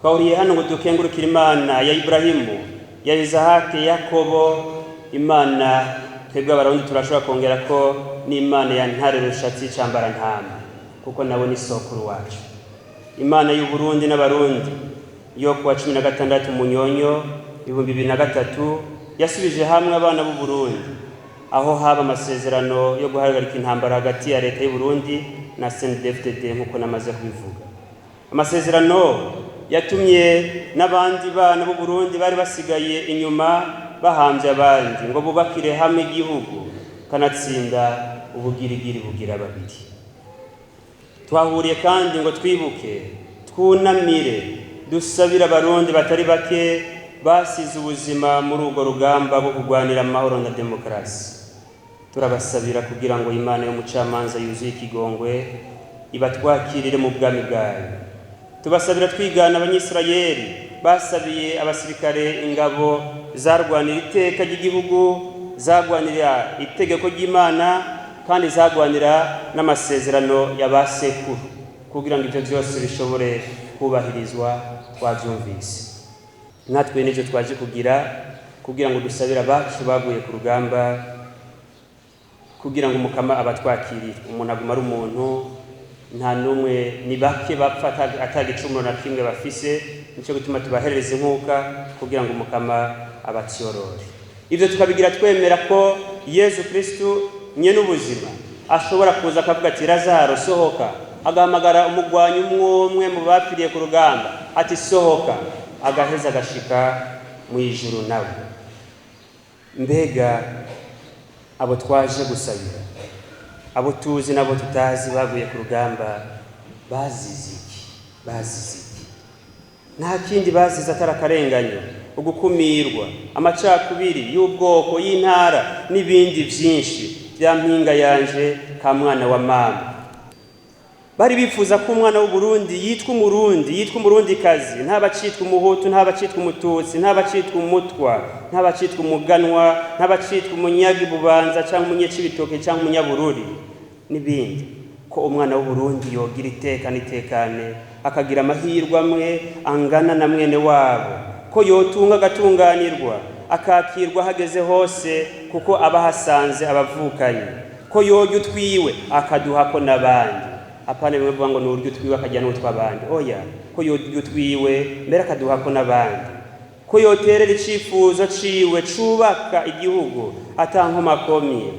Twahuriye hano ngo dukengurukire Imana ya Iburahimu, ya Izahaki, Yakobo, Imana twebwe Abarundi turashobora kongera ko n'Imana ya Ntare Rushatsi Cambarantama, kuko nabo ni sokuru wacu. Imana y'Uburundi n'Abarundi yo kuwa 16 Munyonyo 2003 yasubije hamwe abana b'Uburundi, aho haba amasezerano yo guhagarika intambara hagati ya leta y'Uburundi na CNDD-FDD, nk'uko namaze kubivuga. Amasezerano yatumye n'abandi bana b'Uburundi bari basigaye inyuma bahambye abandi ngo bubakire hamwe igihugu, kanatsinda ubugirigiri bugira babiri. Twahuriye kandi ngo twibuke, twunamire, dusabire Abarundi batari bake basize ubuzima muri urwo rugamba rwo kurwanira amahoro na demokarasi. Turabasabira kugira ngo Imana y'umucamanza yuzuye ikigongwe ibatwakirire mu bwami bwayo. Tubasabira twigana Abanyisirayeli basabiye abasirikare, ingabo zarwanira iteka ry'igihugu, zarwanira itegeko ry'Imana, kandi zagwanira n'amasezerano ya ba sekuru kugira ngo ibyo byose bishobore kubahirizwa. Twabyumvise natwe n'ibyo twaje kugira kugira ngo dusabire abacu baguye ku rugamba, kugira ngo Umukama abatwakirire. Umuntu aguma ari umuntu, nta n'umwe, ni bake bapfa atagicumuro na kimwe bafise. Nicyo gituma tubaherereza inkuka kugira ngo Umukama abatyorore. Ibyo tukabigira twemera ko Yezu Kristu nyene ubuzima ashobora kuza akavuga ati: "Lazaro, sohoka", agahamagara umugwanyi umwe umwe mu bapfiriye ku rugamba ati: "Sohoka", agaheza agashika mu ijuru nawe. Mbega abo twaje gusabira, abo tuzi n'abo tutazi baguye ku rugamba, bazize iki? Bazize iki? Nta kindi bazize atari akarenganyo, ugukumirwa, amacakubiri y'ubwoko, y'intara n'ibindi byinshi bya mpinga yanje ka mwana wa mama. Bari bifuza ko umwana w'Uburundi yitwa Umurundi, yitwa Umurundikazi, ntabacitwa Umuhutu, ntabacitwa Umututsi, ntabacitwa Umutwa, ntabacitwa Umuganwa, ntabacitwa Umunyagibubanza cyangwa Umunyecibitoke cyangwa Umunyabururi n'ibindi, ko umwana w'Uburundi yogira iteka n'itekane, akagira amahirwe amwe angana na mwene wabo, ko yotunga agatunganirwa, akakirwa hageze hose kuko aba ahasanze abavukanyi, ko yorya utwiwe akaduhako n'abandi. Apana bimwe bivuga ngo ni urya utwiwe akajya n'utw'abandi, oya, ko yorya utwiwe mbere akaduhako n'abandi, ko yoterera icifuzo ciwe cubaka igihugu ata nkomakomye.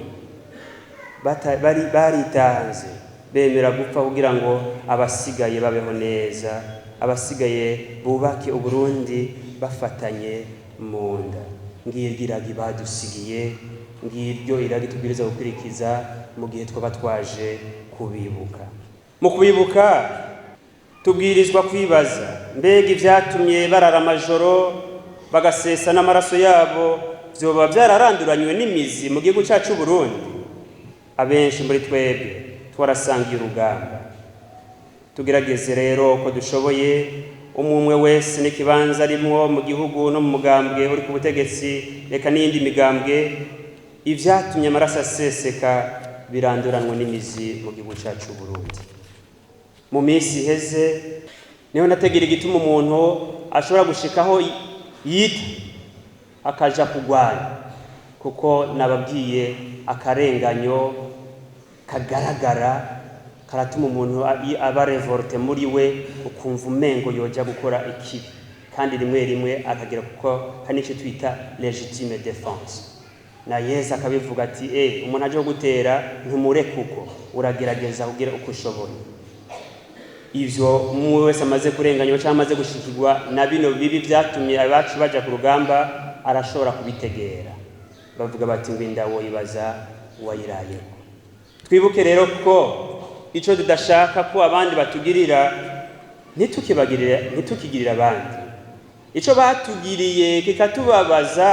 Baritanze bemera gupfa kugira ngo abasigaye babeho neza, abasigaye bubake Uburundi bafatanye mu nda. Ngiryo iragi badusigiye, ngiryo iragi tubwiriza gukurikiza mu gihe twaba twaje kubibuka. Mu kubibuka tubwirizwa kwibaza: mbega ibyatumye barara amajoro bagasesa n'amaraso yabo vyoba vyararanduranywe n'imizi mu gihugu cacu Burundi? Abenshi muri twebwe twarasangiye urugamba. Tugerageze rero ko dushoboye, umwe umwe wese n'ikibanza arimwo mu gihugu no mu mugambwe uri ku butegetsi, reka n'iyindi migambwe, ivyatumye amaraso aseseka biranduranwe n'imizi mu gihugu cacu Burundi. Mu minsi iheze niho nategera igituma umuntu ashobora gushikaho yita akaja kugwanya, kuko nababwiye akarenganyo kagaragara karatuma umuntu aba révolté muri we, ukumva umengo yoja gukora ikibi, kandi rimwe rimwe akagira, kuko hari n'icyo twita légitime défense. Na Yesu akabivuga ati: "Umuntu aje gutera, ntumureke uko, uragerageza kugira uko ushoboye." Ivyo umwe wese amaze kurenganywa cyangwa amaze gushikirwa na bino bibi byatumye abacu baja ku rugamba arashobora kubitegera. Bavuga bati ngo inda woyibaza uwayirayeko. Twibuke rero ko ico tudashaka ko abandi batugirira ntitukibagirire, ntitukigirire abandi. Ico batugiriye kikatubabaza,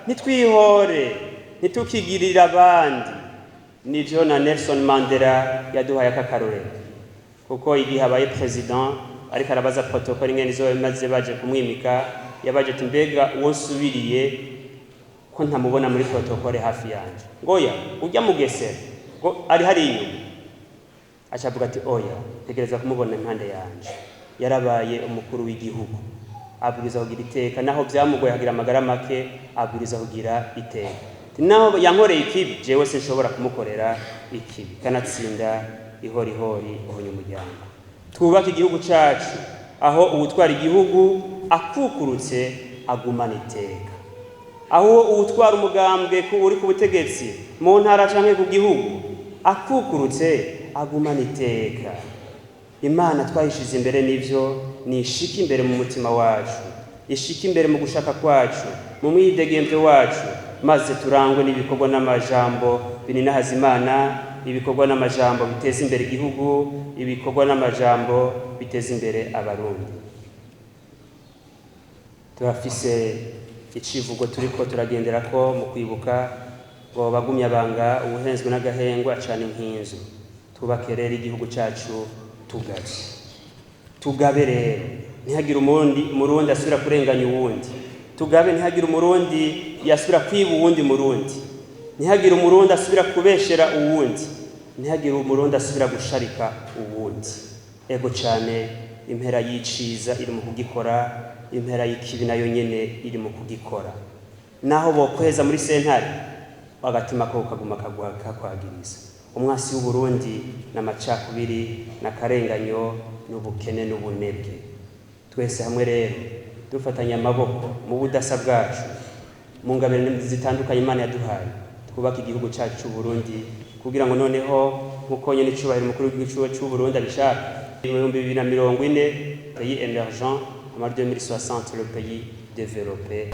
ntitwihore, ntitukigirire abandi. Nivyo na Nelson Mandela yaduhaye akakarorero, kuko igihe abaye président ariko arabaza protocole ingene izoba imaze baje kumwimika, yabaje ati: "Mbega uwo nsubiriye ko ntamubona muri protocole hafi yanje?" Ngoya ujya mugesera ngo ari hari inyuma. Aca avuga ati: "Oya, tegereza kumubona impande yanje." Yarabaye umukuru w'igihugu, abwiriza kugira iteka. Naho byamugoye akagira amagara make, abwiriza kugira iteka. Naho yankoreye ikibi, jewe sinshobora kumukorera ikibi. Kanatsinda ihorihori uhonya umuryango. Twubake igihugu cacu aho uwutwara igihugu akukurutse agumana iteka, aho uwutwara umugambwe uri ku butegetsi mu ntara canke ku gihugu akukurutse agumana iteka. Imana twayishize imbere, n'ivyo nishika imbere mu mutima wacu, ishika imbere mu gushaka kwacu, mu mwidegemvyo wacu, maze turangwe n'ibikorwa n'amajambo bininahaza Imana, ibikorwa n'amajambo biteza imbere igihugu, ibikorwa n'amajambo biteza imbere Abarundi. Turafise icivugo turiko turagendera ko mu kwibuka, ngo bagumye abanga ubuhenzwe n'agahengwa acana inkinzo. Twubake rero igihugu cacu tugabe. Tugabe rero, ntihagire Umurundi asubira kurenganya uwundi. Tugabe, ntihagire Umurundi yasubira kwiba uwundi Murundi, ntihagire Umurundi asubira kubeshera uwundi, ntihagire Umurundi asubira gusharika uwundi. Ego cane, impera y'iciza iri mu kugikora, impera y'ikibi nayo nyene iri mu kugikora. Naho bokweza muri sentare, agatima ko kaguma kakwagiriza. Umwasi w'Uburundi n'amacakubiri n'akarenganyo n'ubukene n'ubunebwe. Twese hamwe rero dufatanye amaboko mu budasa bwacu, mu ngabire zitandukanye Imana yaduhaye, twubake igihugu cyacu cy'Uburundi, kugira ngo noneho, nk'uko nyene icubahiro umukuru w'igihugu cy'Uburundi abishaka, 2040 pays émergent, en 2060 le pays développé.